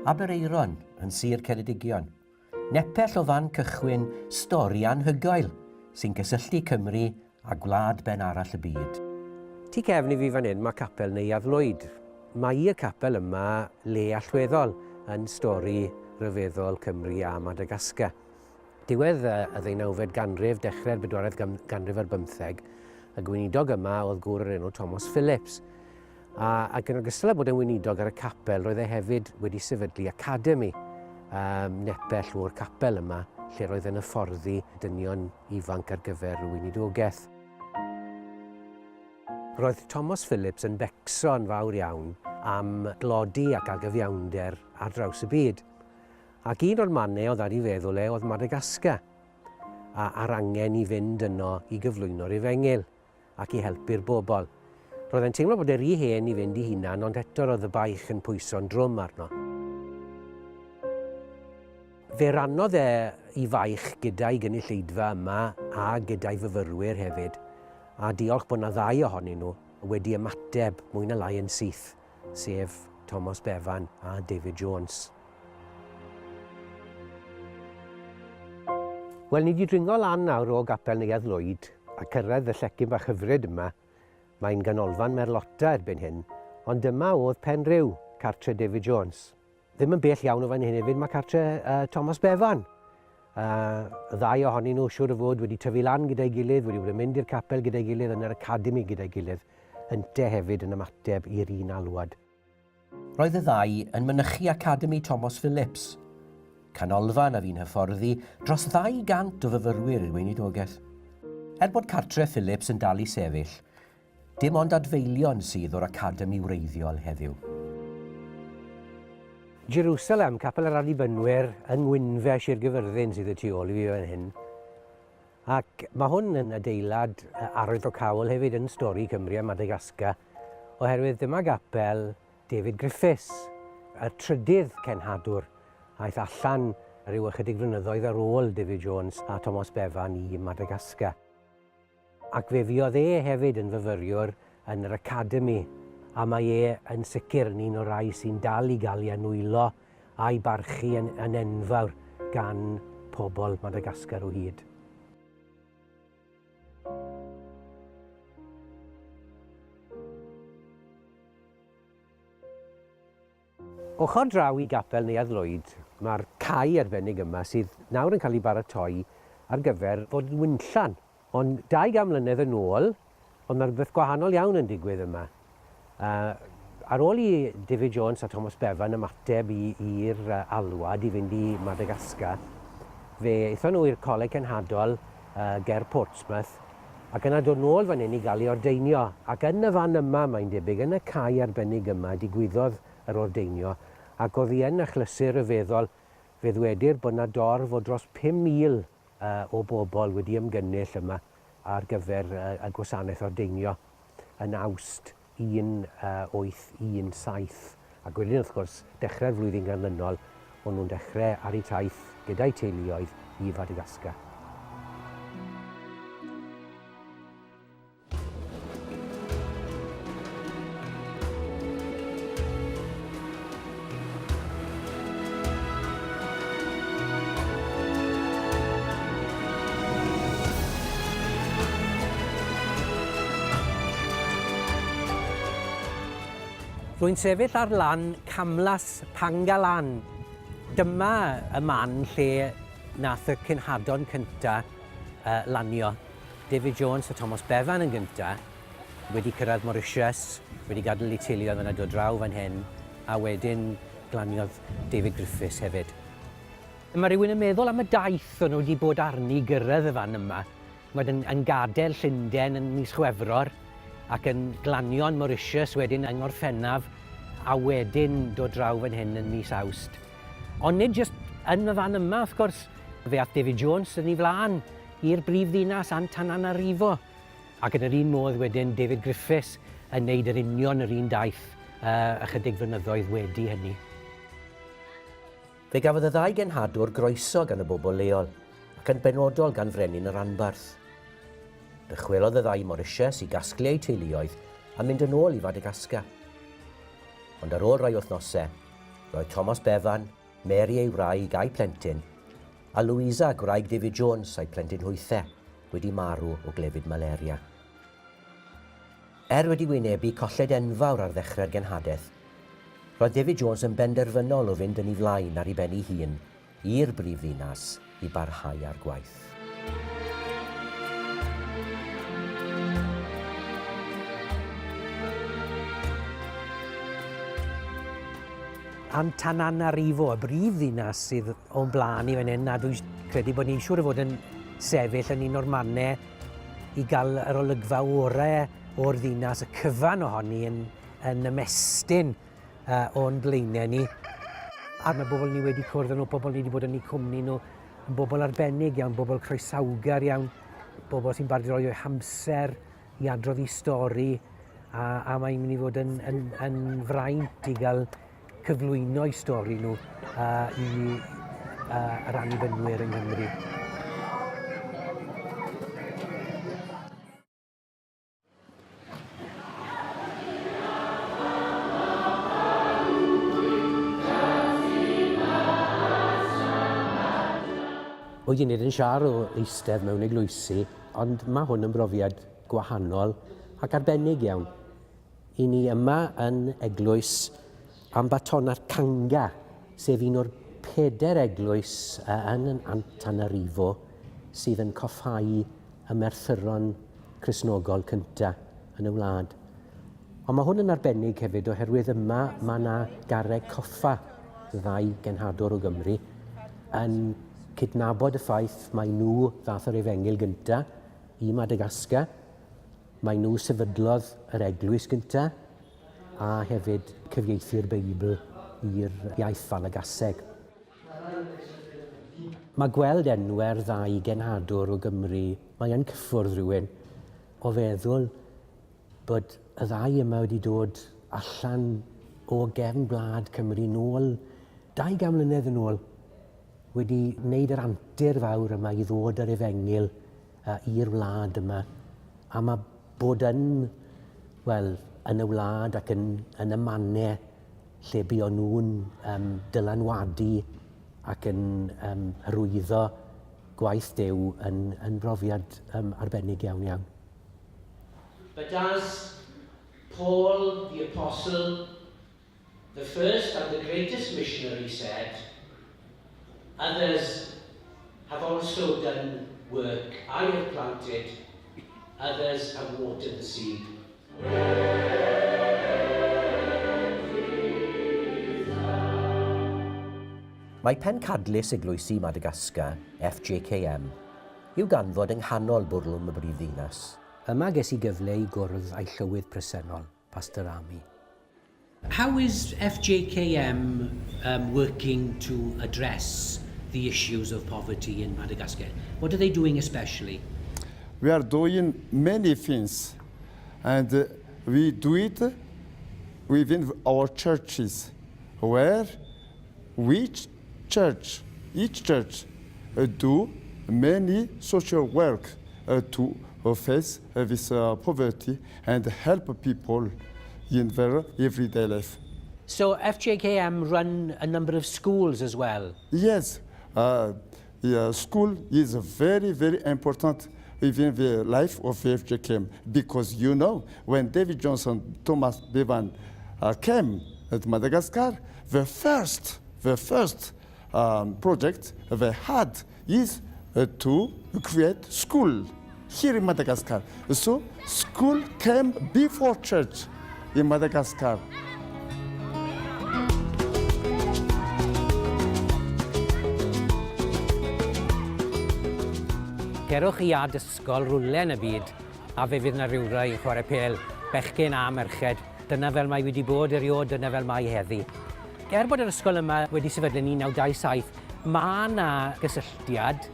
Aberaeron yn Sir Ceredigion. Nepell o fan cychwyn stori anhygoel sy'n cysylltu Cymru â gwlad ben arall y byd. Tu cefn i fi fan hyn mae capel Neuadd Lwyd. Mae i'r capel yma le allweddol yn stori ryfeddol Cymru a Madagascar. Diwedd y ddeunawfed ganrif, dechrau'r bedwaredd ganrif ar bymtheg, y gweinidog yma oedd gŵr o'r enw Thomas Phillips. A, ac yn ogystal â bod yn weinidog ar y capel, roedd e hefyd wedi sefydlu academi um, nepell o'r capel yma, lle roedd e'n hyfforddi dynion ifanc ar gyfer y weinidogaeth. Roedd Thomas Phillips yn becso yn fawr iawn am dlodi ac agyfiawnder ar draws y byd. Ac un o'r mannau oedd ar ei feddwl e oedd Madagascar, a, a'r angen i fynd yno i gyflwyno'r efengyl. ac i helpu'r bobl. Roedd e'n teimlo bod e rhy hen i fynd i hunan, ond eto roedd y baich yn pwyso'n drwm arno. Fe rannodd e i faich gyda'i gynulleidfa yma a gyda'i fyfyrwyr hefyd, a diolch bod 'na ddau ohonyn nhw wedi ymateb mwy na lai yn syth, sef Tomos Bevan a David Jones. Wel, ni 'di dringo lan nawr o Gapel Neuadd Lwyd a cyrraedd y llecyn bach hyfryd yma. Mae'n ganolfan merlota erbyn hyn, ond dyma oedd Penrhiw, cartre David Jones. Ddim yn bell iawn o fan hyn hefyd mae cartre uh, Thomas Bevan. Uh, y ddau ohonyn nhw siwr o fod wedi tyfu lan gyda'i gilydd, wedi bod yn mynd i'r capel gyda'i gilydd, yn yr academi gyda'i gilydd, ynte hefyd yn ymateb i'r un alwad. Roedd y ddau yn mynychu Academi Tomos Phillips, canolfan a fu'n hyfforddi dros 200 o fyfyrwyr i'r weinidogaeth. Er bod cartref Phillips yn dal i sefyll, dim ond adfeilion sydd o'r academi wreiddiol heddiw. Jerusalem, Capel yr Annibynwyr yng Ngwynfe, Sir Gyfyrddin sydd y tu ôl i fi fan hyn. Ac mae hwn yn adeilad arwyddocaol hefyd yn stori Cymru a Madagascar, oherwydd dyma gapel David Griffiths, y trydydd cenhadwr aeth allan rhyw ychydig flynyddoedd ar ôl David Jones a Thomas Bevan i Madagascar. Ac fe fuodd e hefyd yn fyfyriwr yn yr Academi, a mae e yn sicr yn un o'r rai sy'n dal i gael ei anwylo a'i barchu yn, yn enfawr gan pobl Madagascar o hyd. Ochr draw i Gapel Neuadd Lwyd, mae'r cae arbennig yma sydd nawr yn cael ei baratoi ar gyfer fod yn winllan. Ond 200 mlynedd yn ôl, oedd 'na rywbeth gwahanol iawn yn digwydd yma. Uh, ar ôl i David Jones a Thomas Bevan ymateb i'r alwad i fynd i Madagascar, fe aethon nhw i'r Coleg Cenhadol uh, ger Portsmouth, ac yna dod nôl fan hyn i gael ei ordeinio. Ac yn y fan yma, mae'n debyg, yn y cae arbennig yma, digwyddodd yr ordeinio, ac oedd hi yn achlysur ryfeddol. Fe ddwedir bod 'na dorf o dros 5,000 o bobl wedi ymgynnull yma ar gyfer y gwasanaeth ordeinio yn Awst 1817, ac wedyn wrth gwrs dechrau'r flwyddyn ganlynol o'n nhw'n dechrau ar eu taith gyda'u teuluoedd i Fadagascar. Rwy'n sefyll ar lan Camlas Pangalan. Dyma y man lle nath y cenhadon cynta uh, lanio. David Jones a Thomas Bevan yn gynta, wedi cyrraedd Mauritius, wedi gadael eu teuluoedd yna dod draw fan hyn, a wedyn glaniodd David Griffiths hefyd. Mae rhywun yn meddwl am y daith o'n nhw wedi bod arni i gyrraedd y fan yma. Ch'mod, yn, yn gadael Llundain yn mis Chwefror ac yn glanio yn Mauritius wedyn yng Ngorffennaf a wedyn dod draw fan hyn yn mis Awst. Ond nid jyst yn y fan yma, wrth gwrs. Fe ath David Jones yn ei flaen i'r brif ddinas Antananarivo, ac yn yr un modd wedyn David Griffiths yn neud yr union yr un daith uh, ychydig flynyddoedd wedi hynny. Fe gafodd y ddau genhadwr groeso gan y bobl leol, ac yn benodol gan frenin y rhanbarth. Dychwelodd y ddau i Mauritius i gasglu eu teuluoedd a mynd yn ôl i Fadagascar. Ond ar ôl rhai wythnosau, Roedd Thomas Bevan, Mary ei wraig a'i phlentyn, a Louisa, gwraig David Jones a'i phlentyn hwythe, wedi marw o glefyd malaria. Er wedi wynebu colled enfawr ar ddechrau'r genhadaeth, roedd David Jones yn benderfynol o fynd yn ei flaen ar ei ben ei hun i'r brifddinas i barhau â'r gwaith. Antananarivo, y brif ddinas sydd o'n blaen i fan hyn, a dwi'n credu bod ni'n siŵr o fod yn sefyll yn un o'r mannau i gael yr olygfa orau o'r ddinas, y cyfan ohoni yn, yn ymestyn uh, o'n blaenau ni. A mae bobl ni wedi cwrdd â nhw, pobl ni wedi bod yn eu cwmni nhw, yn bobl arbennig iawn, bobl croesawgar iawn, bobl sy'n barod i roi o'u hamser i adrodd eu stori, a, a mae'n mynd i fod yn, yn, yn fraint i gael cyflwyno eu stori nhw uh, i uh, yr annibynwyr yng Nghymru. Wyt ti'n neud yn siâr o eistedd mewn eglwysi, ond mae hwn yn brofiad gwahanol ac arbennig iawn. I ni yma yn eglwys Ambatonakanga, sef un o'r peder eglwys yn Antananarivo sydd yn coffáu y merthyron Cristnogol cynta yn y wlad. Ond mae hwn yn arbennig hefyd oherwydd yma mae yna garreg coffa ddau genhadwr o Gymru yn cydnabod y ffaith mai nhw ddath yr efengyl gynta i Madagascar, mai nhw sefydlodd yr eglwys gynta a hefyd cyfieithu'r Beibl i'r iaith Falagaseg. Mae gweld enwau'r ddau genhadwr o Gymru, mae yn cyffwrdd rhywun o feddwl bod y ddau yma wedi dod allan o gefn gwlad Cymru nôl 200 mlynedd yn ôl, wedi wneud yr antur fawr yma i ddod â'r efengyl i'r wlad yma. A mae bod yn, wel, yn y wlad ac yn, yn y mannau lle buon nhw'n um, dylanwadu ac yn um, hyrwyddo gwaith Duw yn, yn brofiad um, arbennig iawn iawn. But as Paul the Apostle, the first and the greatest missionary said, others have also done work. I have planted, others have watered the seed. Mae pencadlys eglwysi Madagascar, FJKM, i'w ganfod yng nghanol bwrlwm y brifddinas. Yma ges i gyfle i gwrdd â'i llywydd presennol, Pastor Ami. How is FJKM um, working to address the issues of poverty in Madagascar? What are they doing especially? We are doing many things, and we do it within our churches, where which church, each church, do many social work to face this poverty and help people in their everyday life. So FJKM run a number of schools as well? Yes. Yeah, school is very, very important within the life of FJKM because, you know, when David Johnson, Thomas Bevan came to Madagascar, the first, the first project they had is to create school here in Madagascar. So school came before church in Madagascar. Cerwch i ad ysgol rwle yn y byd a fe fydd 'na rywrai yn chwarae pêl, bechgyn a merched. Dyna fel mae wedi bod eriod, dyna fel mae heddi. Er bod yr ysgol yma wedi sefydlu yn 1927, mae 'na gysylltiad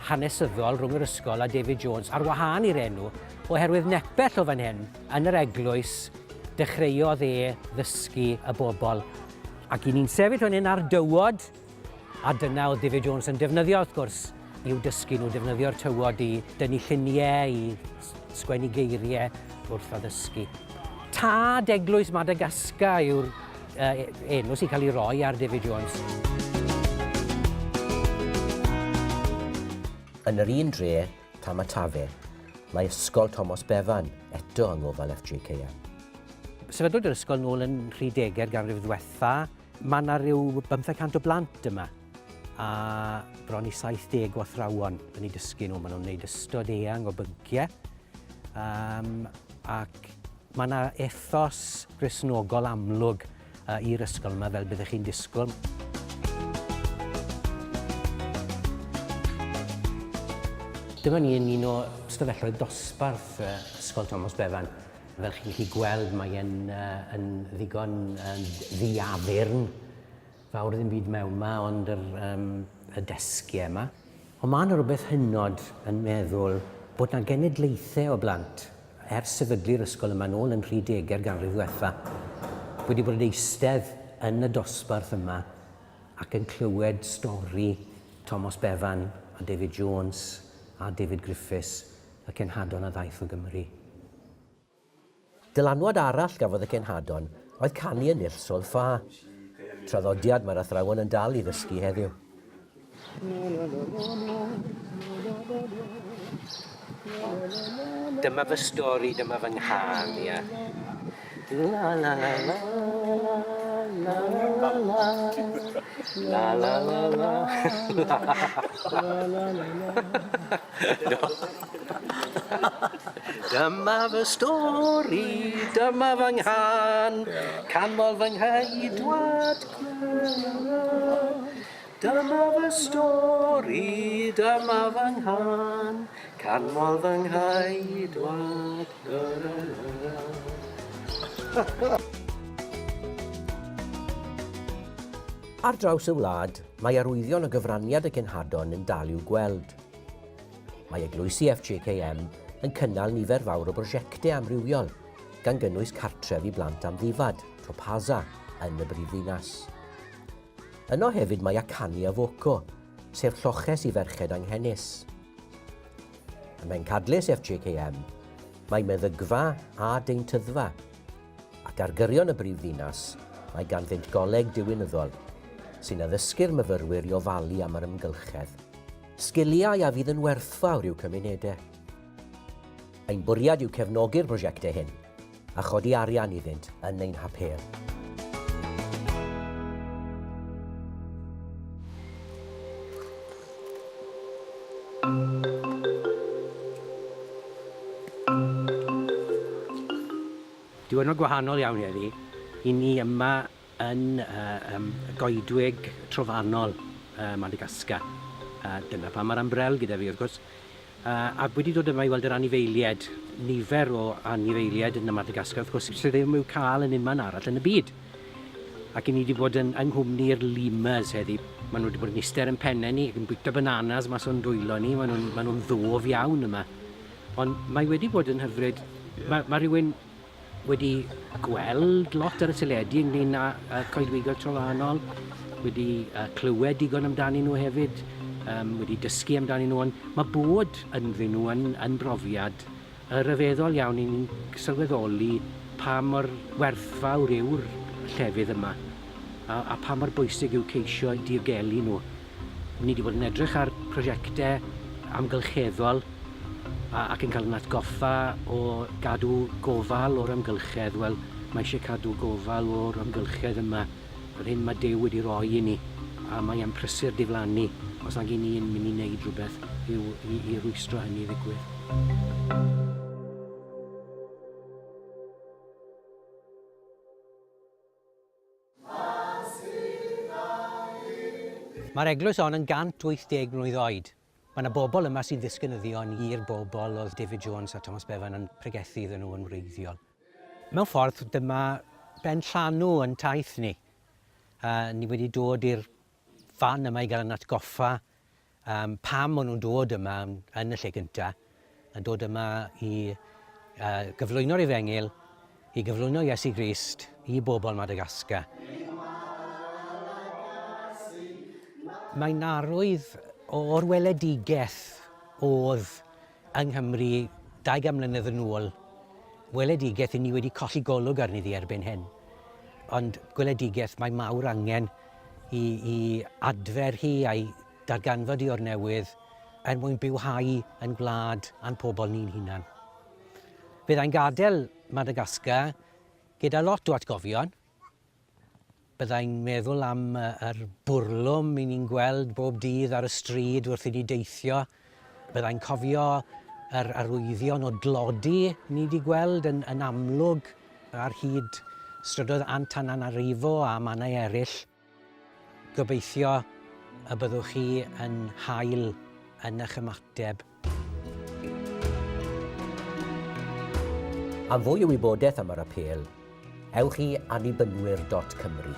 hanesyddol rhwng yr ysgol a David Jones, ar wahân i'r enw, oherwydd nepell o fan hyn, yn yr eglwys, dechreuodd e ddysgu y bobl. Ac i ni'n sefyll fan hyn ar dywod, a dyna oedd David Jones yn defnyddio, wrth gwrs, i'w dysgu nhw, defnyddio'r tywod i dynnu lluniau, i sgwennu geiriau wrth addysgu. Tad Eglwys Madagascar yw'r uh, enw sy'n cael ei roi ar David Jones. Yn yr un dre, Tamatave, mae Ysgol Tomos Bevan eto yng ngofal FJKM. Sefydlwyd yr ysgol nôl yn nhridegau'r ganrif ddiwetha. Mae yna rhyw 500 o blant yma a bron i 70 o athrawon yn eu dysgu nhw. Maen nhw'n gwneud ystod eang o bynciau um, ac mae yna ethos Gristnogol amlwg uh, i'r ysgol yma fel byddech chi'n disgwyl. Dyma ni yn un o stafelloedd dosbarth uh, Ysgol Thomas Bevan. Fel chi'n gallu gweld, mae e'n uh, yn ddigon uh, ddiaddurn. Fawr ddim byd mewn 'ma ond yr um, y desgiau yma. Ond mae yna rhywbeth hynod yn meddwl bod 'na genedlaethau o blant ers sefydlu'r ysgol yma nôl yn nhridegau'r ganrif ddiwetha wedi bod yn eistedd yn y dosbarth yma ac yn clywed stori Tomos Bevan a David Jones a David Griffiths, y cenhadon a ddaeth o Gymru. Dylanwad arall gafodd y cenhadon oedd canu yn null sol-ffa, traddodiad mae'r athrawon yn dal i ddysgu heddiw. Dyma fy stori, dyma fy nghân, ia. La la la la la la la la la la la la la la la la. Dyma fy stori, dyma fy nghân, canmol fy ngheidwad Dyma fy stori, dyma fy nghân, canmol fy ngheidwad. Ar draws y wlad, mae arwyddion o gyfraniad y cenhadon yn dal i'w gweld. Mae eglwysi FJKM yn cynnal nifer fawr o brosiectau amrywiol, gan gynnwys cartref i blant amddifad, Topaza, yn y brifddinas. Yno hefyd mae Akani Avoko, sef lloches i ferched anghenus. Ym mhencadlys FJKM, mae meddygfa a deintyddfa, Ac ar gyrion y brifddinas, mae ganddynt goleg diwinyddol, sy'n addysgu'r myfyrwyr i ofalu am yr amgylchedd. Sgiliau a fydd yn werthfawr i'w cymunedau. Ein bwriad yw cefnogi'r prosiectau hyn a chodi arian iddynt yn ein hapêl. Diwrnod gwahanol iawn heddi i ni yma yn uh, um, goedwig trofannol uh, Madagascar. Uh, dyna pam mae'r umbrel gyda fi, wrth gwrs. Uh, a wedi dod yma i weld yr anifeiliaid, nifer o anifeiliaid yn y Madagascar, wrth gwrs, sydd ddim i'w cael yn unman arall yn y byd. Ac i ni wedi bod yn yng nghwmni'r lemurs heddi. Maen nhw wedi bod yn eistedd yn pennau ni ac yn bwyta bananas mas o'n dwylo ni. Maen nhw'n ma nhw ddof iawn yma. Ond mae wedi bod yn hyfryd. Mae, mae rhywun wedi gweld lot ar y teledu ynglyn â uh, coedwigoedd trofannol, wedi uh, clywed digon amdanyn nhw hefyd, um, wedi dysgu amdanyn nhw, ond mae bod ynddyn nhw yn, yn brofiad uh, rhyfeddol iawn i ni'n sylweddoli pa mor werthfawr yw'r llefydd yma a, a pa mor bwysig yw ceisio diogelu nhw. Ni wedi bod yn edrych ar prosiectau amgylcheddol ac yn cael yn atgoffa o gadw gofal o'r amgylchedd. Wel, mae eisiau cadw gofal o'r amgylchedd yma, yr hyn mae Duw wedi roi i ni, a mae e'n prysur diflannu os nag i ni'n mynd i wneud rhywbeth i'w, i, i rwystro hynny ddigwydd. Mae'r eglwys hon yn 180 mlwydd oed. Mae yna bobl yma sy'n ddisgynyddion i'r bobl oedd David Jones a Thomas Bevan yn pregethu iddyn nhw yn wreiddiol. Mewn ffordd, dyma ben llanw yn taith ni. Uh, ni wedi dod i'r fan yma i gael yn atgoffa Um, pam o'n nhw'n dod yma yn y lle gyntaf, yn dod yma i uh, gyflwyno'r efengyl, i gyflwyno Iesu Grist i bobl Madagascar. Mae'n arwydd o'r weledigaeth oedd yng Nghymru 200 mlynedd yn ôl, weledigaeth i ni wedi colli golwg arni ddi erbyn hyn. Ond gweledigaeth mae mawr angen i, i adfer hi a'i darganfod hi o'r newydd er mwyn bywhau yn gwlad a'n pobl ni'n hunan. Byddai'n gadael Madagascar gyda lot o atgofion. Byddai'n meddwl am yr bwrlwm i ni'n gweld bob dydd ar y stryd wrth i ni deithio. Byddai'n cofio yr arwyddion o dlodi ni wedi gweld yn, yn amlwg ar hyd strydoedd Antananarivo a mannau eraill. Gobeithio y byddwch chi yn hael yn eich ymateb. Am fwy o wybodaeth am yr apêl, ewch i annibynwyr.cymru.